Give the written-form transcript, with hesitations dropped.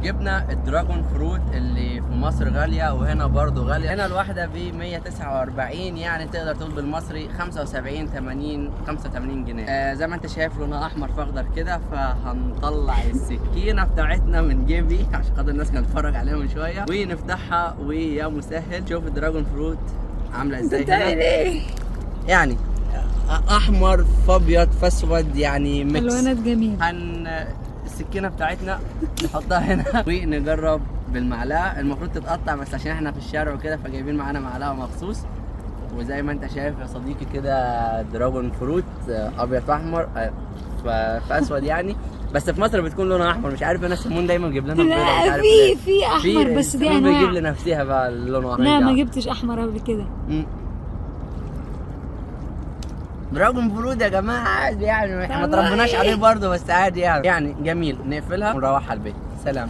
جبنا ال dragon fruit اللي في مصر غالية وهنا برضو غالية. هنا الواحدة ب 149، يعني تقدر تقول بالمصري 75 80 85 جنيه. زي ما انت شايف لونها احمر فاخضر كده. فهنطلع السكينة بتاعتنا من جيبي عشان خاطر الناس كانت تتفرج عليها من شوية، ونفتحها ويا مسهل. شوف ال dragon fruit عاملة انت ازاي بتعمل هنا. ايه؟ يعني احمر فابيض فاسود، يعني mix. الوانات جميلة. السكينة بتاعتنا نحطها هنا ونجرب بالمعلقه. المفروض تتقطع، بس عشان احنا في الشارع وكده فجايبين معانا معلقه مخصوص. وزي ما انت شايف يا صديقي كده dragon fruit ابيض فاحمر في اسود يعني، بس في مصر بتكون لونها احمر. مش عارف انا سيمون دايما بيجيب لنا بيضة، مش لا عارف في ليه. في احمر بس دي سيمون بيجيب انواع. لنفسها بقى اللون احمر. لا، ما جبتش احمر قبل كده. Dragon fruit يا جماعة عادي يعني، احنا ما طب تربناش إيه؟ عليه برضه، بس عادي يعني جميل. نقفلها ونروح على البيت. سلام.